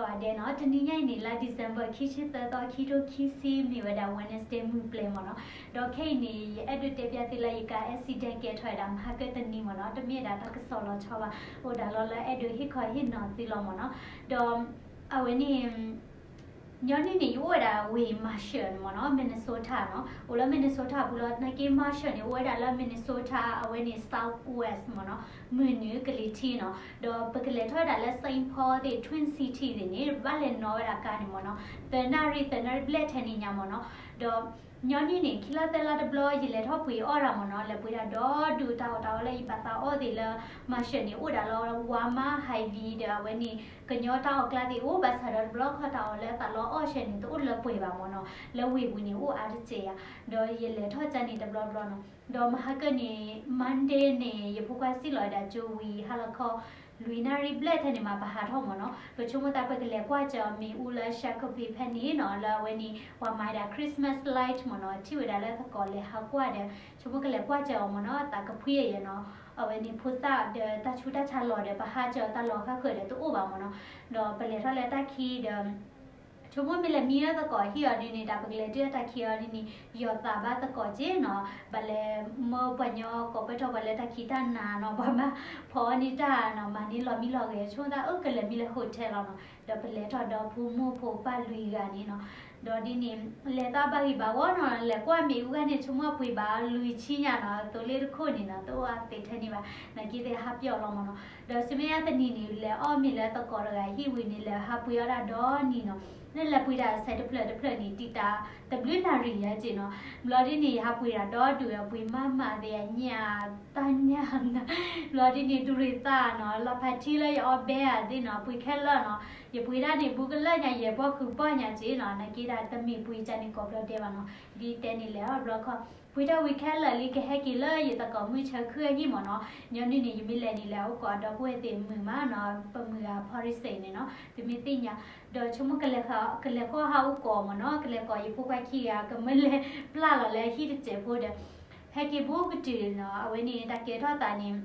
ပှၤဒဲးနီၤ, တနံၤညါအံၤန့ၣ် လါ December ခံဆံသၢသီ ခံထိခံဆံ မ့ၢ်ဝဲဒၣ် Wednesday မုၢ်ပျဲၢ်မ့ၢ်နီၤ. ဒီးခဲအံၤန့ၣ် ယအဲၣ်ဒိးတဲပျးသုလၢယကါ accident ကဲထီၣ်ဝဲဒၣ် မဟါကတနံၤမ့ၢ်နီၤ, တမ့ၢ်ဝဲဒၣ်တၢ်ကစီၣ်လီၤဆီဘၣ်, အိၣ်ဒၣ်လီၤလၢအဲၣ်ဒိးဟ့ၣ်ခီဟ့ၣ်နီၤသုလီၤမ့ၢ်နီၤ. ဒီးအဝဲန့ၣ် ညီနုၢ်န့ၣ် ယအိၣ်ဝဲဒၣ်ဝ့ၢ် Marshall န့ၣ်မ့ၢ်နီၤ, Minnesota နီၤ, အိၣ်လၢ Minnesota ပူၤလီၤ. နာ်က့ Marshall န့ၣ် အိၣ်ဝဲဒၣ်လၢ Minnesota အဝဲန့ၣ် Southwest မ့ၢ်နီၤ, မုၢ်နုာ်ကလံၤထံးနီၤ. ဒီးပကလဲၤထီၣ်ဝဲဒၣ်လၢ Saint Paul သ့ၣ် Twin City သ့ၣ်န့ၣ် ဘၣ်လဲၤနီၣ်ဝဲဒၣ်ကါန့ၣ်မ့ၢ်နီၤ, သၢနၣ်ရံၣ် သၢနၣ်ရံၣ်ဘျဲၣ်ထဲန့ၣ်ညါမ့ၢ်နီၤ. ဒီးညီနုၢ်န့ၣ် ခံလါသၢလါတဘျီ ယလဲၤထီၣ်ပှ့ၤအီၣ်တၢ်မ့ၢ်နီၤ, လဲၤပှ့ၤတၢ်ဒီဒူၣ်တၢ်အီၣ်တၢ်အီလၢယဘၣ်သးအီၣ်သ့ၣ်လၢ Marshall န့ၣ် အိၣ်ဒၣ်လီၤ Walmart, Hy-Vee ဒီးအဝဲန့ၣ် ကညီတၢ်အီၣ်ကျါသ့ၣ်အိၣ်, ဘၣ်ဆၣ်ဒီးတဘျီခီတၢ်အီၣ်လၢသးလီအီၣ်ဆဲန့ၣ် တအိၣ်လၢပှဲၤဘၣ်မ့ၢ်နီၤ, လၢဝ့ၢ်ပူၤန့ၣ်အိၣ်အါတစဲးယၤ, ဒီးယလဲၤထီၣ်ကါန့ၣ်တဘျီဘျီနီၤ. ဒီးမဟါကၢန့ၣ် Monday န့ၣ် ယဖိခွါစံၣ်လီၤဝဲဒၣ်ကၠိဝံၤ ဟါလီၤခီ လွံၢ်နၣ်ရံၣ်ဘျဲၣ်ထဲန့ၣ်မး ပဟးထီၣ်မ့ၢ်နီၤ. ပဆိကမိၣ်သးပကလဲၤကွၢ်စၢၤအီၤမ့ၣ်အူလၢ Shakopee ဖဲန့ၣ်နီၤ, လၢအဝဲန့ၣ် ပှၤမၤဝဲဒၣ် Christmas light မ့ၢ်နီၤ, ထံၣ်ဝဲဒၣ်လၢသကိးလဲၤဟးကွၢ်ဒီး ဆိကမိၣ်ကလဲၤကွၢ်စၢၤအီၤမ့ၢ်နီၤ, သးကဖှံအယဲၢ်နီၤ, အဝဲန့ၣ်ဖိသၣ်ဒီးတၢ်ဆူးတၢ်ဆါလီၤဒီး ပဟးစၢၤအီၤတၢ်လီၤဃၣ်ဃၢၤဒီးတအိၣ်ဘၣ်မ့ၢ်နီၤ. ဒီးပလဲၤထီၣ်လၢတၢ်ခံဒီး ဆိကမိၣ်မ့ၢ်လဲၤမံလၢသကိးဟံၣ်အီၤဒ်န့ၣ် တၢ်ပကလဲၤတုၤလၢတၢ်ခံအီၤဒ်န့ၣ် ယီၤသးဘၣ်သကိးက့နီၤ, ဘၣ်လဲၤမၢပှၤညီကိးပၢၢ်ထီၣ်ပှၤလၢတၢ်ခံးတၢ်နၤနီၤ, ပှၤမၤဖီအီၣ်န့ၢ်တၢ်နီၤ, မၤန့ၢ်လီၤမံလီၤဂဲၤ, ဆိကမိၣ်သးအၢကလဲၤမံလၢ hotel လီၤနီၤ. ဒီးပလဲၤထီၣ်ဒီးဖိမုၣ်ဖိပၢ်လွံၢ်ဂၤန့ၣ်နီၤ, ဒီးဒ်န့ၣ် လဲၤသးဘၣ်ဂ့ၤဘၣ်ဝီနီၤ, လဲၤကွၢ်မ့ၣ်အူဂၤန့ၣ် ဆိကမိၣ်ပှ့ၤဘၣ်လွံၢ်ဆံညါနီၤ, သိလ့ၣ်တခိၣ်န့ၣ်နီၤ တအိၣ်အါသ့ထဲန့ၣ်ဘၣ်, နာ်က့သ့ၣ်ဟးပျီၢ်လီၤမ့ၢ်နီၤ. ဒီးဆူမဲာ်ညါတနံၤန့ၣ် လဲၤအီၣ်မ့ၤလၢသကိးတဂၤဟံၣ်ဝံၤန့ၣ် လဲၤဟးပှ့ၤအီၣ်ဒၣ်ဒီနံၤနီၤ, လၢလဲၤပှ့ၤတၢ်ဆဲးတဖျၢၣ်တဖျၢၣ်န့ၣ် တံာ်တာ်တဘျုးနၣ်ရံၣ်ယဲက့နီၤ. ဘျီဒ်န့ၣ် ယဟးပှ့ၤတၢ်ဒီဒူၣ် ပှ့ၤမးမးသ့ၣ်ညၣ် တၢ်ညၣ်နၤ, ဘျီဒ်န့ၣ် ဒူရ့ၤသၣ်နီၤ, လီၤဖးထံလၢယအီဘဲဧါသ့ၣ်နီၤ, ပှ့ၤခဲလၢာ်နီၤ, ယပှ့ၤတၢ်န့ၣ် ဘူးကလၢာ်ညါ ယဲၢ်ပီၢ်ဃုာ်ပီၢ်ညါက့နီၤ, နာ်က့ဒၣ်တမ့ၢ်ပှ့ၤကါန့ၣ်ကိးဘျီဒဲးဘၣ်နီၤ, ဒ်တဲန့ၣ်လဲၤအီၣ်ဘျီခီ ပှ့ၤတၢ်ဝံၤခဲလၢာ်လံ ကဟဲက့ၤလၢယသကိးမုၢ်ဆၢခုၣ်အဟံၣ်မ့ၢ်နီၤ, ညီနုၢ်န့ၣ် ယမ့ၢ်လဲၤန့ၣ် လဲၤအိၣ်ကိးအဒီပုၢ်ဝဲၢ်သ့ၣ်မုာ်မးနီၤ, ပမုာ်ဂၤဖီရံစ့ၣ်န့ၣ်နီၤ, ပမ့ၢ်သ့ၣ်ညါ, ဒီးဆိကမိၣ်ကလဲၤဃီ ကလဲၤဃီဟးအိၣ်ကိးမ့ၢ်နီၤ, ကလဲၤကိးယဖိခွါခံဂၤ ကမၢလဲၤပျၢ်လီၤလၢဟံၣ်တစဲးဖိဒီး ဟဲက့ၤဘူးကတုၤနီၤ, အဝဲန့ၣ်တၢ်ကဲထီၣ်သးန့ၣ်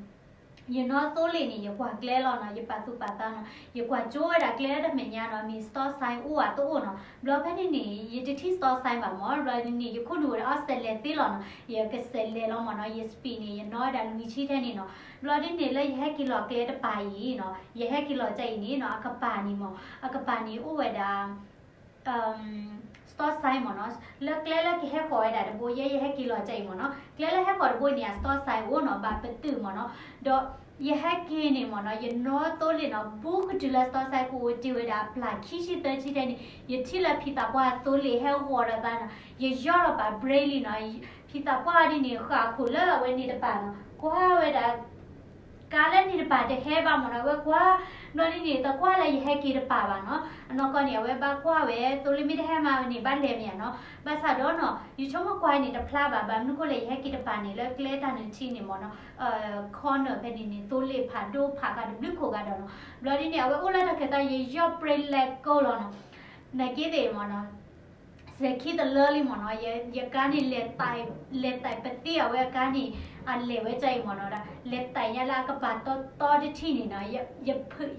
ယနီၣ်သိလ့ၣ်န့ၣ် ယကွၢ်ကျဲလီၤနီၤ, ယပာ်သူၣ်ပာ်သးနီၤ, ယကွၢ်ကၠိဝဲဒၣ်ကျဲတမဲာ်ညါနီၤ, မ့ၢ် stop sign အိၣ်ဧါတအိၣ်နီၤ, ဘျီဖဲန့ၣ်န့ၣ် ယတထံၣ် stop sign ဘၣ်မ့ၢ်, ဘျီန့ၣ် ယခိၣ်နူာ်ဝဲဒၣ်အီၣ်စဲးလဲၤသ့လီၤနီၤ, ယကစဲးလဲၤလီၤမ့ၢ်နီၤ, ယ speed န့ၣ် ယနီၣ်ဝဲဒၣ်လွံၢ်ဆံထဲန့ၣ်နီၤ, ဘျီဒ်န့ၣ်လၢယဟဲက့ၤလီၤကျဲတပၤအံၤနီၤ, ယဟဲက့ၤလီၤကၠၢအံၤန့ၣ်နီၤ, အကပၤန့ၣ်မ့ၢ် အကပၤန့ၣ်အိၣ်ဝဲဒၣ် stop sign မ့ၢ်နီၤ, လၢကျဲလၢကဟဲဃီၤဝဲဒၣ်တဘိ ယဲယဟဲက့ၤလီၤကၠၢအံၤမ့ၢ်နီၤ, ကျဲလၢဟဲဃီၤတဘိန့ၣ် အ stop sign အိၣ်နီၤ, ဘၣ်ပတုာ်မ့ၢ်နီၤ, ဒီးယဟဲက့ၤန့ၣ်မ့ၢ်နီၤ, ယနီၣ်သိလ့ၣ်နီၤ, ဘူးကတုၤလၢ stop sign ကအိၣ်တ့ၢ်ဝဲဒၣ်အပျၢ်ခံဆံသၢဆံထဲန့ၣ် ယထံၣ်လၢဖံသးပှၢ်သိလ့ၣ်ဟဲဂီၤဒီးသးနီၤ, ယယီၢ်လီၤပာ် brake လံနီၤ, ဖံသးပှၢ်ဒ်န့ၣ် ဃာ်ခိၣ်လၢအဝဲန့ၣ်တပၤနီၤ, ကွၢ်ဝဲဒၣ် ကါလၢန့ၣ်တပၤတဟဲဘၣ်မ့ၢ်နီၤ, အဝဲကွၢ်, ဘျီဒ်န့ၣ် တကွၢ်လၢယဟဲက့ၤတပၤဘၣ်နီၤ, အနီၢ်ကီၢ်န့ၣ် အဝဲဘၣ်ကွၢ်ဝဲ သိလ့ၣ်မ့ၢ်တဟဲမးဝဲန့ၣ် ဘၣ်လဲၤမ့ၢ်ဧါနီၤ, ဘၣ်ဆၣ်ဒီးနီၤ ယဆိကမိၣ်ကွၢ်န့ၣ်တဖျါဘၣ်, ဘၣ်မနုၤဃိလဲၣ် ယဟဲက့ၤတပၤန့ၣ် လၢကျဲတၢ်နုၢ်ထံန့ၣ်မ့ၢ်နီၤ, corner ဖဲန့ၣ်န့ၣ် သိလ့ၣ်ဖးဒိၣ်ဖးဂၤတဘျုးခိၣ်ဂၤဒီးနီၤ, ဘျီဒ်န့ၣ် အဝဲအိၣ်လၢတၢ်ခၢၣ်သး ယယီၢ် brake လဲၤကိးလီၤနီၤ, နာ်က့သ့ၣ်မ့ၢ်နီၤ စဲၤခံတလၢလံမ့ၢ်နီၤ, ယကါန့ၣ် လဲၤသးပသ့ၣ်အဝဲအကါန့ၣ် အလဲၤဝဲကၢအံၤမ့ၢ်နီၤ, လဲၤသးညါလၢအကပၤတီတီတထံၣ်န့ၣ်နီၤ,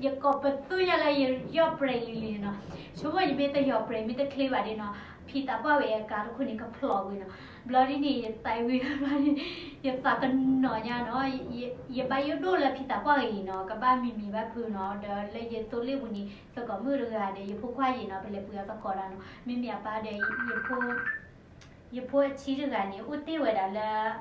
ယကိးပသူညါလၢယယီၢ် brake လံၤလံၤန့ၣ်နီၤ, ဆိကမိၣ်ယမ့ၢ်တယီၢ် brake မ့ၢ်တချ့ဘၣ်ဒ်နီၤ, ဖံသးပှၢ်ဝဲအကါတခိၣ်န့ၣ် ကဖျိးကွံာ်နီၤ, ဘျီဒ်န့ၣ် ယသးဝံၤဘျီန့ၣ် ယသးကနီၤညါနီၤ, ယဘၣ်ယိၣ်ဒိၣ်လၢဖံသးပှၢ်ဂ့ၤအံၤနီၤ, ကဘၣ်မံၤမံၤဘၣ်ဖုနီၤ, ဒီးလၢယသိလ့ၣ်ပူၤန့ၣ် သကိးမုၣ်တဂၤဒီး ယဖိခွါယံၤနီၤ, ပလဲၤပှ့ၤအီၤသကိးတၢ်နီၤ, မ့မ့ၢ်အပၢ်ဒီး ယဖိအဆံးတဂၤန့ၣ် အိၣ်တ့ၢ်ဝဲဒၣ်လၢ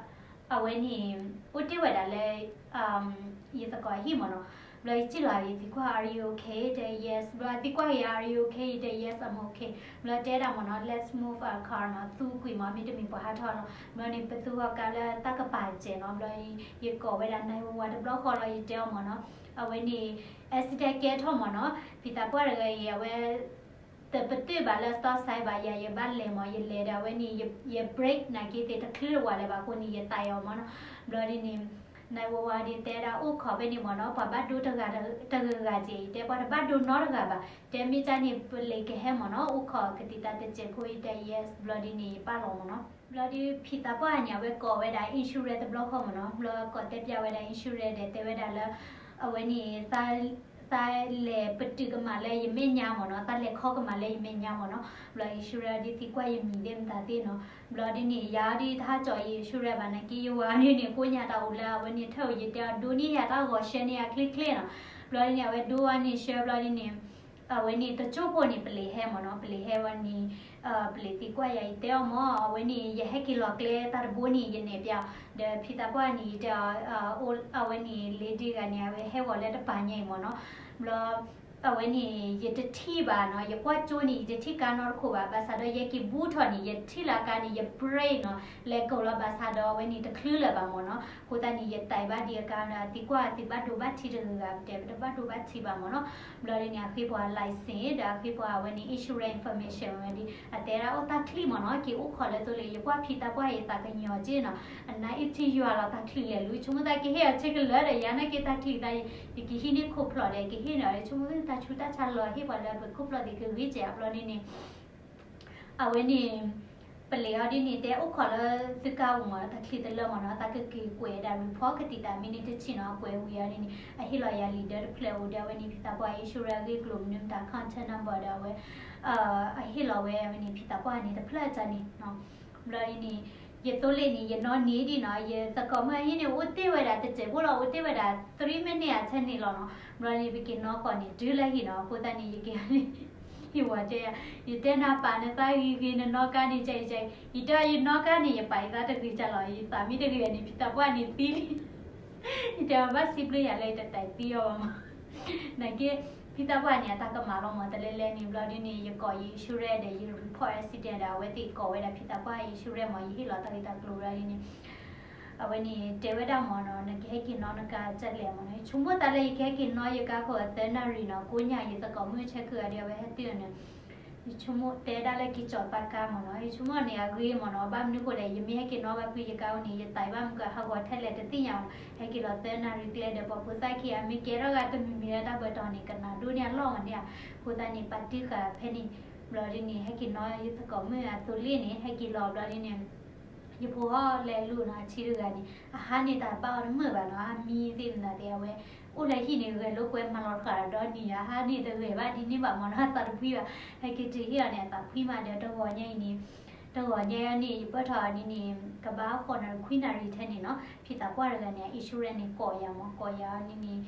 အဝဲန့ၣ် အိၣ်တ့ၢ်ဝဲဒၣ်လၢ ယသကိးအဟံၣ်မ့ၢ်နီၤ, ဘျီယစံၣ်လီၤ ယသံကွၢ် are you okay တဲ yes, ဘျီအသံကွၢ်က့ၤယၤ are you okay ယတဲ yes, I'm okay, ဘျီတဲဒၣ်မ့ၢ်နီၤ let's move our car နီၤ, သူကွံာ်မ့ၢ် မ့တမ့ၢ်ပှၤဟးထီၣ်လီၤ, ဘျီန့ၣ် ပသူအီၤကါလၢတၢ်ကပၤစဲးနီၤ, ဘျီယကိးဝဲဒၣ် nine one one တဘျီဃီလီၤ, ယတဲအီၤမ့ၢ်နီၤ, အဝဲန့ၣ် accident ကဲထီၣ်မ့ၢ်နီၤ, ဖံသးပှၢ်တဂၤအံၤ အဝဲ တပတုာ်ဘၣ်လၢ stop sign ဘၣ်ယၤ, ယဘၣ်လဲၤမ့ၢ် ယလဲၤဒီး အဝဲန့ၣ် ယ brake နာ်က့သ့ၣ်တချ့တဝးလၢၤဘၣ်အဃိန့ၣ် ယသးအီၤမ့ၢ်နီၤ, ဘျီဒ်န့ၣ် nine one one ဒ်တဲဒၣ် အိၣ်ခိးဖဲန့ၣ်မ့ၢ်နီၤ, ပှၤဘၣ်ဒိတဂၤတဂၤက့ၤ, ယတဲပှၤတဘၣ်ဒိနီတဂၤဘၣ်, တဲမ့ၢ်ကၢ်န့ၣ် ပလ့ၤကဟဲမ့ၢ်နီၤ, အိၣ်ခိးကသံၣ်သးတစဲးဖိ ယတဲ yes, ဘျီဒ်န့ၣ် ယပာ်လီၤမ့ၢ်နီၤ, ဘျီဒ်ဖံသးပှၢ်န့ၣ် အဝဲကိးဝဲဒၣ် insurance တဘျီဃီမ့ၢ်နီၤ, ဘျီကိးတဲပျးဝဲဒၣ် insurance ဒီးတဲဝဲဒၣ်လၢ အဝဲန့ၣ် သး သးလဲၤပတုာ်ကမၣ်လၢယမဲာ်ညါမ့ၢ်နီၤ, သးလဲၤခီကမၣ်လၢယမဲာ်ညါမ့ၢ်နီၤ. ဘျီ insurance ဒ်သံကွၢ်ယမံၤသ့ၣ်မတၤသ့ၣ်နီၤ. ဘျီဒ်န့ၣ် ယၤဒ်တဟးကၠီၤအံၤ insurance ဘၣ် နာ်က့ယဝၤဒ်န့ၣ် ကိးညါတၢ်အိၣ်လၢအဝဲန့ၣ် ထၢၣ်အံၤ ယတဲအီၤဒိန့ၢ်ယၤတၢ်ဂီၤ ဆှၢန့ၢ်ယၤချ့ချ့နီၤ. ဘျီဒ်န့ၣ် အဝဲဒိဝဲန့ၣ် ဆှၢ ဘျီဒ်န့ၣ် အဝဲန့ၣ် တကၠိၢ်ဖိန့ၣ် ပလံးဟဲမ့ၢ်နီၤ, ပလံးဟဲဝဲန့ၣ် ပလံးသံကွၢ်ယၤ ယတဲအီၤမ့ၢ် အဝဲန့ၣ် ယဟဲက့ၤလီၤကျဲတၢ်တဘိန့ၣ် ယနဲၣ်ပျးအီၤ ဒီးဖံသးပှၢ်န့ၣ် ယတဲအီၤ အဝဲန့ၣ် lady တဂၤန့ၣ် အဝဲဟဲဂီၤလၢတပၤညါအံၤမ့ၢ်နီၤ. ဘျီ အဝဲန့ၣ် ယတထံၣ်ဘၣ်နီၤ, ယကွၢ်ကၠိန့ၣ် ယတထံၣ်ကါနီတခိၣ်ဘၣ်, ဘၣ်ဆၣ်ဒီးယဟဲက့ၤဘူးထီၣ်န့ၣ် ယထံၣ်လၢအကါန့ၣ် ယ brake နီၤ, လဲၤကိးလီၤ ဘၣ်ဆၣ်ဒီးအဝဲန့ၣ် တချုးလၢၤဘၣ်မ့ၢ်နီၤ. အဃိသတးန့ၣ် ယတဲဘၣ်ဒံးအကါဒီး သံကွၢ်သံဘၣ်ဒိဘၣ်ထံးတဂၤဂၤ ပတဲပတဘၣ်ဒိဘၣ်ထံးဘၣ်မ့ၢ်နီၤ. ဘျီဒ်န့ၣ် အဃ့ပှၤ license ဒီးအဃ့ပှၤအဝဲန့ၣ် insurance information ဝဲဒ် အတဲဒၣ်အိၣ်တၢ်ချံၣ်မ့ၢ်နီၤ, က့ၤအိၣ်ခိးလၢသိလ့ၣ် ယကွၢ်ဖံသးပှၢ်အံၤသးကညီၤက့နီၤ, အနါအ့ၣ်ထံယွၤလီၤ တၢ်ချံၣ်လဲၤလူၤ ဆိကမိၣ်သးကဟ့ၣ်အီၤဆ့ကလၢာ်ဒီး ယၤနာ်က့တၢ်ချံၣ်သး ယကဟံးန့ၢ်ခိၣ်ဖျီၣ်ဒီး ကဟ့ၣ်န့ၢ်အီၤ ဆိကမိၣ်သးဆူတၢ်ဆါလီၤ ဟ့ၣ်ပှၤလၢပခိၣ်ဖျီၣ်သ့ၣ်ကဂ့ၤကဲး ဘျီဒ်န့ၣ် အဝဲန့ၣ် ပလံးအီၤဒ်န့ၣ် တဲအိၣ်ခိးလၢသုကါပူၤမ့ၢ်နီၤ, တၢ်ကက့ၤကွဲးဒၣ် report ကသံၣ်သးမ့ၢ်န့ၢ်တဆံနီၤ, အကွဲးဝံၤအီၤဒ်န့ၣ် အဟ့ၣ်လီၤယၤလံာ်ဒၢတဖျၢၣ်အိၣ်ဒီး အဝဲန့ၣ် ဖံသးပှၢ် insurance အဂ့ၢ်ကျိၤမနုၤမတၤ contact number ဒီးအဝဲ အဟ့ၣ်လီၤဝဲအဝဲန့ၣ် ဖံသးပှၢ်န့ၣ် တဖျၢၣ်အတၢ်န့ၣ် ဘျီဒ်န့ၣ် ယသိလ့ၣ်န့ၣ် ယနီၣ်န့ၢ်ဒံးနီၤ, ယသကိးမုၣ်အဟံၣ်န့ၣ် အိၣ်တ့ၢ်ဝဲဒၣ်တစဲးဖိလီၤ, အိၣ်တ့ၢ်ဝဲဒၣ် three minute အဆၢန့ၣ်လီၤနီၤ. ဘျီဒ်န့ၣ် ပက့ၤနီၣ်ကီၢ်န့ၣ် တုၤလၢဟံၣ်နီၤ, အဃိသတးန့ၣ် ယက့ၤ ယဝၤတဲယၤ ယတဲနၤပာ်နသးဂ့ၤဂ့ၤ နနီၣ်ကါန့ၣ် ကဲအံၤကဲအံၤ ယတဲအီၤယနီၣ်ကါန့ၣ် ယပာ်ယသးတဂ့ၤကလီၤ, ယသးမ့ၢ်တဂ့ၤန့ၣ် ဖံသးပှၢ်န့ၣ်သံလံ ယတဲအီၤဘၣ်စံးဘျုးယၤလၢယတတဲသံအီၤဘၣ်မး နာ်က့ ဖံသးပှၢ်န့ၣ် အတၢ်ကမၣ်လီၤမး တလဲလဲန့ၣ် ဘျီဒ်န့ၣ် ယကိးယ insurance ဒီးယ report accident ဒီး အဝဲသ့ၣ်ကိးဝဲဒၣ်ဖံသးပှၢ် insurance မး ယဟ့ၣ်လီၤတၢ်ဂ့ၢ်တၢ်ကျိၤဘျီဒ်န့ၣ် အဝဲန့ၣ်တဲဝဲဒၣ်မးနီၤ နကဟဲက့ၤနီၣ်နကါကလဲာ်မးနီၤ, ယဆိကမိၣ်သးလၢ ယကဟဲက့ၤနီၣ်ယကါဖိသၢနၣ်ရံၣ်နီၤ, ကိးညါယသကိးမုၣ်ဆဲးခုၣ်ဂၤဒ်အဝဲဟဲတုၤန့ၣ် ယဆိကမိၣ်တဲဒၣ်လၢက့ၤကၠီၤသးကါမးနီၤ, ယဆိကမိၣ်န့ၣ် အဂ့ၤမးနီၤ, ဘၣ်မနုၤဃိလဲၣ် ယမ့ၢ်ဟဲက့ၤနီၣ်ဘၣ်ဖုယကါအိၣ်န့ၣ် ယသးဘၣ်မုၢ်ကဟးဂီၤထဲလဲၣ်တသ့ၣ်ညါဘၣ်နီၤ, ဟဲက့ၤလီၤသၢနၣ်ရံၣ်ကျဲဒီး ပှၤဖိသၣ်ခံဂၤမ့ၢ်ကဲထီၣ်ဂၤတမံၤမံၤလၢတၢ်ဘၢတီၤန့ၣ် ကနၣ်ဒိၣ်န့ၢ်အလီၢ်မးန့ၣ်ဧါ, အဃိသတးန့ၣ် ပာ်တ့ၢ်ဃာ်ဖဲန့ၣ်, ဘျီဒ်န့ၣ် ဟဲက့ၤနီၣ်ယသကိးမုၣ်အသိလ့ၣ်န့ၣ် ဟဲက့ၤလီၤဘျီဒ်န့ၣ် ယဖိဟီၣ်လဲၤလူၤနီၤ အဆံးတဂၤန့ၣ် အဟါန့ၣ်တၢ်ဘၣ်အီၤတမုာ်ဘၣ်နီၤ, အမံသ့ၣ်မနုၤသ့ၣ် အဝဲ အိၣ်လၢဟံၣ်န့ၣ် ဂဲၤလိာ်ကွဲမၤလီၤဃာ်ဒီနံၤ အဟါန့ၣ်တဂဲၤဘၣ်ဒ်န့ၣ်ဘၣ်မးနီၤ, အသးတဖှံဘၣ်, ဟဲက့ၤတုၤဟံၣ်အီၤန့ၣ် အသးဖှံမးဒီး တဂီၤညါအံၤန့ၣ် တဂီၤညါအံၤန့ၣ် ယပၢၢ်ထီၣ်ဒ်န့ၣ် ကဘၣ်ဃိးနၣ်ရံၣ်ခွံနၣ်ရံၣ်ထဲန့ၣ်နီၤ, ဖံသးပှၢ်တဂၤန့ၣ် insurance န့ၣ် ကိးယၤမး ကိးယၤဒ်န့ၣ်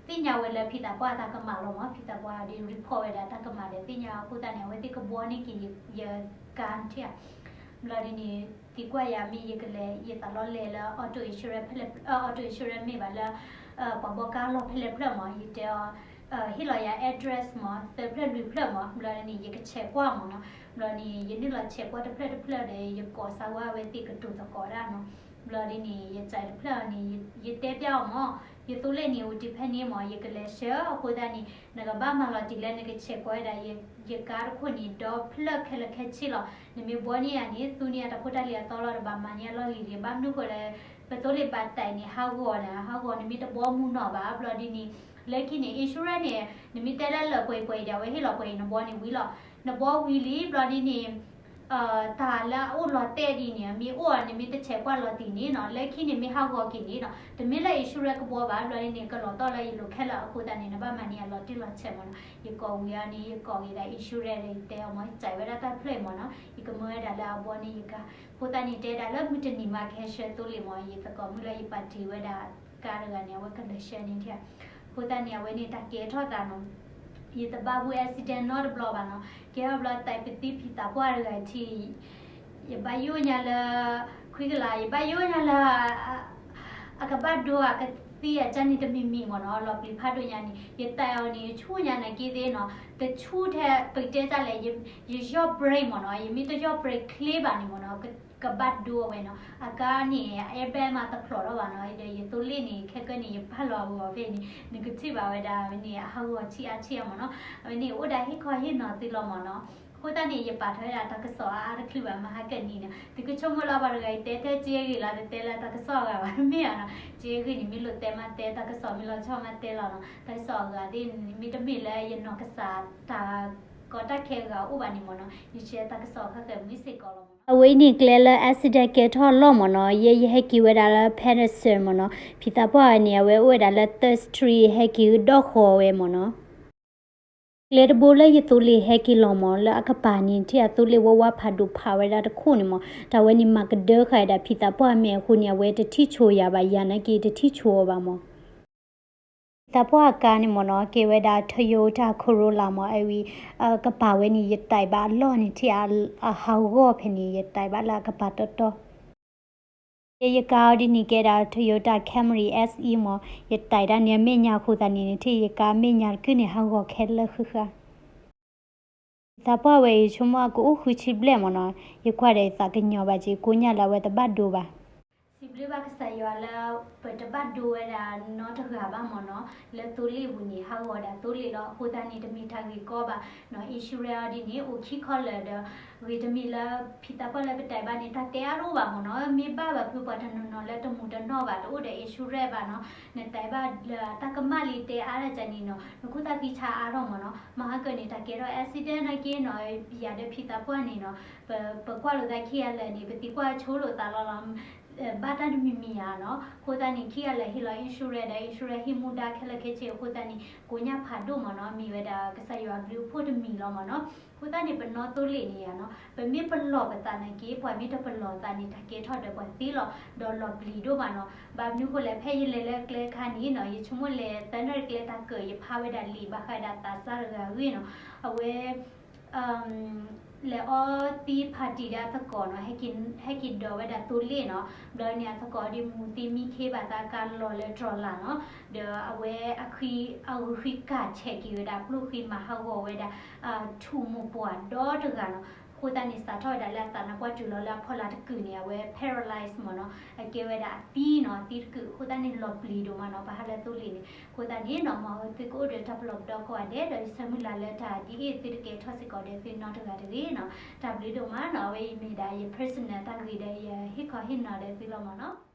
သ့ၣ်ညါဝဲလၢဖံသးပှၢ်အတၢ်ကမၣ်လီၤမး, ဖံသးပှၢ်ဒီး report ဝဲဒၣ်တၢ်ကမၣ်ဒီး သ့ၣ်ညါအဃိသတးန့ၣ် အဝဲသ့ၣ်ကဘှီန့ၢ်က့ၤယကါထံၣ်ဧါ, ဘျီဒ်န့ၣ် သံကွၢ်ယၤမ့ၢ်ယကလဲၤ ယသးလီၤလဲၤလၢ auto insurance ဖဲလဲၣ် auto insurance မ့ၢ်ဘၣ်လၢ ပှၤဘီကါလီၢ်ဖဲလဲၣ်ဖျၢၣ်မး ယတဲအီၤ ဟ့ၣ်လီၤယၤ address မး သၢဖျၢၣ်လွံၢ်ဖျၢၣ်မး ဘျီဒ်န့ၣ် ယကဆဲးကွၢ်မးနီၤ, ဘျီန့ၣ် ယနုာ်လီၤဆဲးကွၢ်တဖျၢၣ်တဖျၢၣ်ဒီး ယကိးစါဝဲအဝဲသ့ၣ်ကတိၤသကိးဒၣ်နီၤ, ဘျီဒ်န့ၣ် ယစးတဖျၢၣ်အီၤန့ၣ် ယတဲပျၢ်အီၤမး ယသိလ့ၣ်န့ၣ် အိၣ်တ့ၢ်ဖဲန့ၣ်မး ယကလဲၤဆှၢအဃိသတးန့ၣ် နကဘၣ်မၤလီၤတံၢ်လၢနကဆဲးကွၢ်ဝဲဒၣ် ယကါတခိၣ်န့ၣ် ဒီဖျၢၣ်ခဲလၢာ်ခဲဆ့လီၤ, နမ့ၢ်ဘှီန့ၢ်ယၤန့ၣ် သူန့ၢ်အတၢ်ဖိတၢ်လံၤအသီလီၤ တဘၣ်မၤန့ၢ်အလီၢ်လံၤလံၤ ဘၣ်မနုၤဃိလဲၣ် ပသိလ့ၣ်ဘၣ်တၢ်အံၤန့ၣ် ဟးဂီၤန့ၣ် ဟးဂီၤနမ့ၢ်တဘှီမုၢ်နီၢ်ဘၣ် ဘျီဒ်န့ၣ် လၢခံန့ၣ် insurance န့ၣ် နမ့ၢ်တဲလၢလၢပှဲၤပှဲၤအံၤဒီး အဝဲဟ့ၣ်လီၤပှဲၤအံၤ နဘှီန့ၣ်ဝံၤလီၤ, နဘှီဝံၤလံ ဘျီဒ်န့ၣ် တၢ်လၢအအိၣ်လီၤတဲာ်ဒ်န့ၣ် မ့ၢ်အိၣ်အီၤ နမ့ၢ်တဆဲးကွၢ်လီၤတံၢ်န့ၣ်နီၤ လၢခံန့ၣ်မ့ၢ်ဟးဂီၤက့ၤန့ၣ်နီၤ တမ့ၢ်လၢ insurance ကဘှီဘၣ် ဘျီဒ်န့ၣ် ကလီၤတီၢ်လၢယလိၤခဲလၢာ်အဃိသတးန့ၣ် နဘၣ်မၤန့ၢ်အလီၤတံၢ်လီၤဆဲးမးနီၤ ယကိးဝံၤအီၤန့ၣ် ယကိးက့ၤဒၣ် insurance ဒီးယတဲအီၤမး ယစးဝဲဒၣ်တၢ်ဖျၢၣ်အံၤမးနီၤ ယကမၢဝဲဒၣ်လၢအဘှီန့ၢ်ယကါ အဃိသတးန့ၣ် တဲဒၣ်လၢမုၢ်တနံၤမးကဟဲဆှၢသိလ့ၣ်မး ယသကိးမုၣ်လၢယပာ်တ့ၢ်ဝဲဒၣ်ကါတဂၤန့ၣ် အဝဲကလဲၤဆှၢန့ၣ်ထံၣ် အဃိသတးန့ၣ် အဝဲန့ၣ်တၢ်ကဲထီၣ်သးနီၤ ယတဘၣ်ဘူၣ် accident နီတဘျီဘၣ်နီၤ ကဲထီၣ်ဘျီသးပသံဖံသးပှၢ်တဂၤထံၣ် ယဘၣ်ယိၣ်ညါလၢ ခွံကလး ယဘၣ်ယိၣ်ညါလၢ အကဘၣ်ဒိအကသံအကၢ်န့ၣ်တမံၤမံၤမးနီၤ လီၤပျံၤဖးဒိၣ်ညါန့ၣ် ယသးအီၤန့ၣ် ယဆူၣ်ညါနာ်က့သ့ၣ်နီၤ တဆူၣ်ထဲပတဲတၢ်လဲၣ် ယယီၢ် brake မးနီၤ ယမ့ၢ်တယီၢ် brake ချ့ဘၣ်န့ၣ်မးနီၤ ကဘၣ်ဒိဝဲနီၤ အကါန့ၣ် airbag မးတဖျိးထီၣ်ဘၣ်နီၤ ဒီးယသိလ့ၣ်န့ၣ် ခဲကနံၣ်န့ၣ် ယပာ်လီၤအဂီၤဖဲန့ၣ် နကထံၣ်ဘၣ်ဝဲဒၣ်ဝဲန့ၣ် အဟးဂီၤဆံးအါဆံးအါမးနီၤ အဝဲန့ၣ်အိၣ်ဒၣ်ဟ့ၣ်ခီဟ့ၣ်နီၤသုလီၤမးနီၤ အဃိသတးန့ၣ် ယပာ်ထီၣ်ဝဲဒၣ်တၢ်ကစီၣ်အါအါတချုးဘၣ် မဟါကနံၤန့ၣ် သုကဆိကမိၣ်လၢပှၤတဂၤအံၤတဲထဲက့ဂ့ၤလီၤ တတဲလၢတၢ်ကစီၣ်အဂၤဘၣ် တမ့ၢ်ဧါနီၤ က့ဂ့ၤန့ၣ် မ့ၢ်လိာ်တဲမးတဲ တၢ်ကစီၣ်မ့ၢ်လီၤဆီမးတဲလီၤနီၤ တၢ်ကစီၣ်အဂၤသ့ၣ်န့ၣ် မ့တမ့ၢ်လၢယနီၢ်ကစၢ်တၢ်ကီတၢ်ခဲအဂၤအိၣ်ဘၣ်န့ၣ်မးနီၤ ယshareတၢ်ကစီၣ်ခဲဃဲမုၢ်စ့ၢ်ကီးလီၤမးနီၤ အဝဲအံၤန့ၣ်ကျဲလၢ accident ကဲထီၣ်အလီၢ်မ့ၢ်နီၤ, ယဲယဟဲက့ၤဝဲဒၣ်လၢ Patterson မ့ၢ်နီၤ, ဖံသးပှၢ်န့ၣ် အဝဲအိၣ်ဝဲဒၣ်လၢ Third Street ဟဲက့ၤကဒီၣ်ဃီၤဝဲမ့ၢ်နီၤ. ကျဲတဘိလၢယသိလ့ၣ်ဟဲက့ၤလီၤမ့ၢ် လၢအကပၤန့ၣ် ထံၣ်အသိလ့ၣ်ဝဲဝါဖးဒိၣ်ဖးဝဲဒၣ်တခိၣ်န့ၣ်မ့ၢ် တၢ်ဝဲန့ၣ်မၤကဒၢဃာ်ဝဲဒၣ်ဖံသးပှၢ်အမဲာ်အဃိန့ၣ် အဝဲတထံၣ်ဆိယၤဘၣ် ယၤနာ်က့တထံၣ်ဆိအီၤဘၣ်မ့ၢ် ဖံသးပှၢ်အကါန့ၣ်မ့ၢ်နီၤ ကဲဝဲဒၣ် Toyota Corolla မ့ၢ် အဝဲ ကပၤဝဲန့ၣ် ယတဲာ်ဘၣ်အလီၢ်န့ၣ် ထံၣ်အဟးဂီၤဖဲန့ၣ် ယတဲာ်ဘၣ်လၢအကပၤတီတီ ယကါအီၤဒ်န့ၣ်ကဲဒၣ် Toyota Camry S E မ့ၢ် ယတဲာ်ဒၣ်န့ၣ်အမဲာ်ညါအဃိသတးန့ၣ် ထံၣ်ယကါအမဲာ်ညါတကုာ်န့ၣ် ဟးဂီၤခဲလၢာ်ဃုာ်ဃုာ် ဖံသးပှၢ်ဝဲအံၤ ဆိကမိၣ်အကအိၣ်ဃုဆံဘျဲၣ်မ့ၢ်နီၤ, ယကွၢ်ဒီးယသးကညီၤဘၣ်က့ၤ ကိးညါလၢအဝဲတဘၣ်ဒိဘၣ်. စံးဘျုးဘၣ်ကစၢ်ယွၤလၢ ပတဘၣ်ဒိဝဲဒၣ်နီတဂၤဘၣ်မ့ၢ်နီၤ, လၢသိလ့ၣ်ပူၤန့ၣ် ဟးဂီၤဒၣ်သိလ့ၣ်လီၤ. အဃိသတးန့ၣ် တမ့ၢ်တၢ်ဂ့ၢ်ကီဘၣ်နီၤ, insurance အီၤဒ်န့ၣ် အိၣ်ခံခီလၢာ်ဒီး ဂ့ၤတမံၤလၢ ဖံသးပှၢ်လၢပတဲာ်ဘၣ်န့ၣ် တၢ်တဲအါတအိၣ်ဘၣ်မ့ၢ်နီၤ, မ့ၢ်ဘၣ်ဘၣ်ဖုပှၤတနီၤနီၤလၢတမူးတနီၣ်ဘၣ် တအိၣ်ဒီး insurance ဘၣ်နီၤ, နတဲာ်ဘၣ်လၢတၢ်ကမၣ်လံတဲအါတၢ်ကန့ၣ်နီၤ နခိၣ်သၣ်ဃံဆါအါထီၣ်မ့ၢ်နီၤ, မဟါကၢန့ၣ် တၢ်ကဲထီၣ် accident နာ်က့နီၤ, ယၤဒီးဖံသးပှၢ်န့ၣ်နီၤ ပကွၢ်လိာ်သးခံဂၤလၢာ်န့ၣ် ပသံကွၢ်ဆိလိာ်သးလီၤလီၤ ဘၣ်တၢ်တမံၤမံၤဧါနီၤ, အဃိသတးန့ၣ် ခံဂၤလၢာ်ဟ့ၣ်လီၤ insurance ဒီး insurance ဟံးမူဒါခဲလၢာ်ခဲဆ့အဃိသတးန့ၣ် ကိးညါဖးဒိၣ်မ့ၢ်နီၤ, မ့ၢ်ဝဲဒၣ်ကစၢ်ယွၤအဘျုးအဖှိၣ်တမံၤလီၤမ့ၢ်နီၤ, အဃိသတးန့ၣ် ပနီၣ်သိလ့ၣ်န့ၣ်ဧါနီၤ, ပမ့ၢ်ပလီၢ်ပသးနာ်က့ ပှၤမ့ၢ်တပလီၢ်သးန့ၣ် တၢ်ကဲထီၣ်ဒီးပှၤသ့လီၤ, ဒီးလီၤပျံၤဒိၣ်မးနီၤ, ဘၣ်မနုၤဃိလဲၣ် ဖဲယလဲၤလၢကျဲခါန့ၣ်နီၤ ယဆိကမိၣ်လဲၤသၢနၣ်ရံၣ်ကျဲတၢ်ကၢၣ် ယဖးဝဲဒၣ်လံာ်ဘၣ်ဃးဒၣ်သးစၢ်တဂၤအဂ့ၢ်နီၤ, အဝဲ လဲၤအီသံ party ဒီးအသကိးနီၤ, ဟဲက့ၤဒိးဝဲဒၣ်သိလ့ၣ်နီၤ, ဘျီန့ၣ်အသကိးအီၤဒ်မူၤသံမံခ့ဘၣ်သးကါလီၤလၢတြီၤလၢ်နီၤ, ဒီးအဝဲအဃံ အဂုာ်ဃံကၢ်ဆဲးက့ၤဝဲဒၣ် ပျိၢ်ဃံမၤဟးဂီၤဝဲဒၣ် ထူၣ်မိၢ်ပှၢ်ဒီတဂၤနီၤ, အဃိသတးန့ၣ် စးထီၣ်ဝဲဒၣ်လၢအသးနါပှၢ်တုၤလီၤလၢအဖီလာ်တကုာ်န့ၣ် အဝဲ paralyze မ့ၢ်နီၤ, အကဲဝဲဒၣ်အသံနီၤ, အသံတကုာ်, အဃိသတးန့ၣ် လီၤပျံၤဒိၣ်မးနီၤ, ပဟးလၢသိလ့ၣ်န့ၣ်, အဃိသတးန့ၣ်နီၤ မ်သုကအိၣ်ဒီးတၢ်ပလီၢ်ပဒီကိးဂၤဒဲး ဒီးယဆၢမုၢ်လၢ်လၢတၢ်ဒ်အံၤ သုတကဲထီၣ်စ့ၢ်ကီးဒီးသုနီတဂၤတဂ့ၤနီၤ, တၢ်ဘျုးဒိၣ်မးနီၤ, အဝဲအံၤမ့ၢ်ဒၣ်ယ personal တၢ်ဂ့ၢ်ဒီးယဟ့ၣ်ခီဟ့ၣ်နီၤဒီးသုလီၤမ့ၢ်နီၤ.